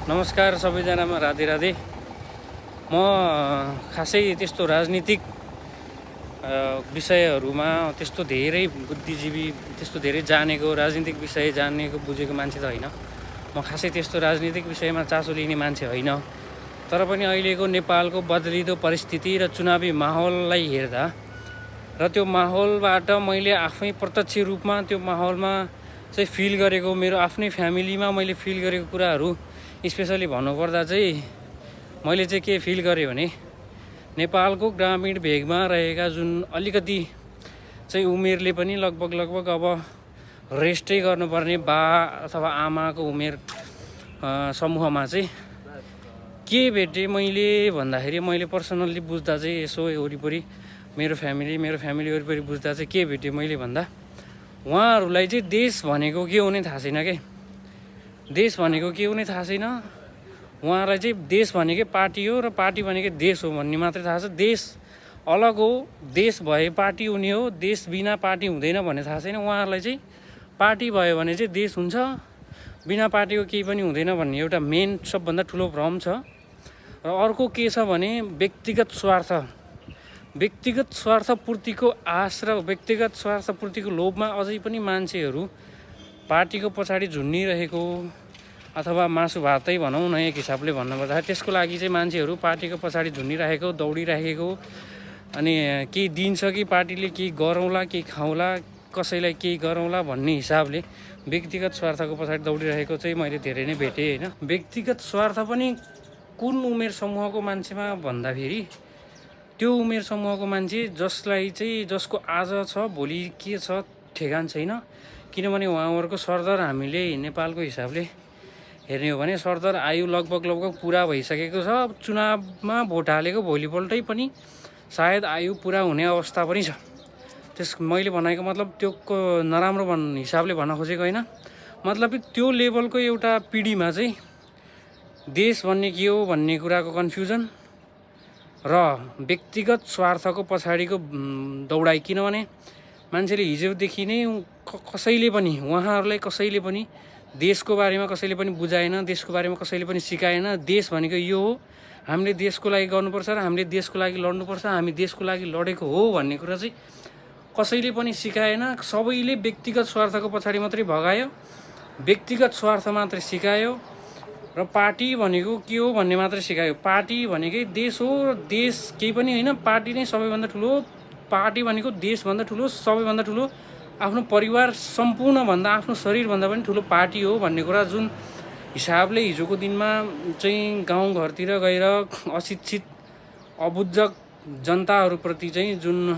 नमस्कार सबैजनामा राधे राधे। म खासै त्यस्तो राजनीतिक विषयहरूमा त्यस्तो धेरै बुद्धिजीवी त्यस्तो धेरै जानेको राजनीतिक विषय जानेको बुझेको मान्छे त होइन। म खासै त्यस्तो राजनीतिक विषयमा चासो लिने मान्छे होइन। तर पनि अहिलेको नेपालको बदलिदो परिस्थिति र चुनावी माहौललाई हेर्दा र त्यो माहौलबाट मैले आफै प्रत्यक्ष रूपमा त्यो माहौलमा चाहिँ फिल गरेको, मेरो आफ्नै फ्यामिलीमा मैले फिल गरेको कुराहरू स्पेसली भन्नुपर्दा चाहिँ मैले चाहिँ के फिल गरेँ भने नेपालको ग्रामीण भेगमा रहेका जुन अलिकति चाहिँ उमेरले पनि लगभग अब रेस्टै गर्नुपर्ने बा अथवा आमाको उमेर समूहमा चाहिँ के भेटेँ मैले भन्दाखेरि मैले पर्सनल्ली बुझ्दा चाहिँ यसो वरिपरि मेरो फ्यामिली वरिपरि बुझ्दा चाहिँ के भेटेँ मैले भन्दा उहाँहरूलाई चाहिँ देश भनेको के हो नै थाहा छैन के। देश भनेको के हो नै थाहा छैन। उहाँहरूलाई चाहिँ देश भनेकै पार्टी हो र पार्टी भनेकै देश हो भन्ने मात्रै थाहा छ। देश अलग हो, देश भए पार्टी हुने हो, देश बिना पार्टी हुँदैन भन्ने थाहा छैन। उहाँहरूलाई चाहिँ पार्टी भयो भने चाहिँ देश हुन्छ, बिना पार्टीको केही पनि हुँदैन भन्ने एउटा मेन सबभन्दा ठुलो भ्रम छ। र अर्को के छ भने व्यक्तिगत स्वार्थपूर्तिको आश र व्यक्तिगत स्वार्थपूर्तिको लोभमा अझै पनि मान्छेहरू पार्टीको पछाडि झुन्डिरहेको, अथवा मासु भातै भनौँ न एक हिसाबले भन्नुपर्दा त्यसको लागि चाहिँ मान्छेहरू पार्टीको पछाडि झुन्डिरहेको, दौडिरहेको, अनि केही दिन्छ कि पार्टीले केही गरौँला, केही खाउँला, कसैलाई केही गरौँला भन्ने हिसाबले व्यक्तिगत स्वार्थको पछाडि दौडिरहेको चाहिँ मैले धेरै नै भेटेँ होइन। व्यक्तिगत स्वार्थ पनि कुन उमेर समूहको मान्छेमा भन्दाखेरि त्यो उमेर समूहको मान्छे जसको आज छ भोलि के छ ठेगान छैन। किनभने उहाँहरूको सरदर हामीले नेपालको हिसाबले हेर्ने हो भने सरदर आयु लगभग पुरा भइसकेको छ। चुनावमा भोट हालेको भोलिपल्टै पनि सायद आयु पुरा हुने अवस्था पनि छ। मैले भनेको मतलब त्यो नराम्रो हिसाबले भन्न खोजेको होइन, मतलब त्यो लेभलको एउटा पिँढीमा चाहिँ देश भन्ने के हो भन्ने कुराको कन्फ्युजन र व्यक्तिगत स्वार्थको पछाडिको दौडाइ। किनभने मान्छेले हिजोदेखि नै उहाँहरूलाई कसैले पनि देशको बारेमा कसैले पनि बुझाएन, देशको बारेमा कसैले पनि सिकाएन। देश भनेको यो हो, हामीले देशको लागि गर्नुपर्छ र हामीले देशको लागि लड्नुपर्छ, हामी देशको लागि लडेको हो भन्ने कुरा चाहिँ कसैले पनि सिकाएन। सबैले व्यक्तिगत स्वार्थको पछाडि मात्रै भगायो, व्यक्तिगत स्वार्थ मात्रै सिकायो र पार्टी भनेको के हो भन्ने मात्रै सिकायो। पार्टी भनेकै देश हो र देश केही पनि होइन, पार्टी नै सबैभन्दा ठुलो। पार्टी भनेको देशभन्दा ठुलो, सबैभन्दा ठुलो, आफ्नो परिवार सम्पूर्णभन्दा, आफ्नो शरीरभन्दा पनि ठुलो पार्टी हो भन्ने कुरा जुन हिसाबले हिजोको दिनमा चाहिँ गाउँघरतिर गएर अशिक्षित अबुझ जनताहरूप्रति चाहिँ जुन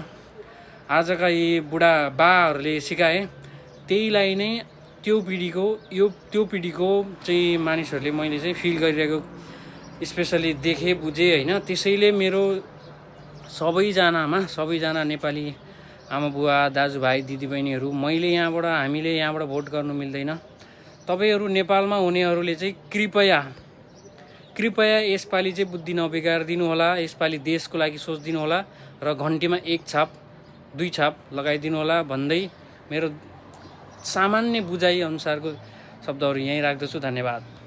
आजका यी बुढा बाहरूले सिकाए, त्यहीलाई नै त्यो पिँढीको चाहिँ मानिसहरूले मैले चाहिँ फिल गरिरहेको स्पेसली देखेँ, बुझेँ होइन। त्यसैले मेरो सबैजना नेपाली आमा बुवा दाजुभाइ दिदीबहिनीहरू हामीले यहाँबाट भोट गर्नु मिल्दैन। तपाईँहरू नेपालमा हुनेहरूले चाहिँ कृपया यसपालि चाहिँ बुद्धि नबिगार दिनु होला। यसपालि देशको लागि सोचिदिनु होला र घन्टीमा 1 छाप 2 छाप लगाइदिनु होला भन्दै मेरो सामान्य बुझाइ अनुसारको शब्दहरू यहीँ राख्दछु। धन्यवाद।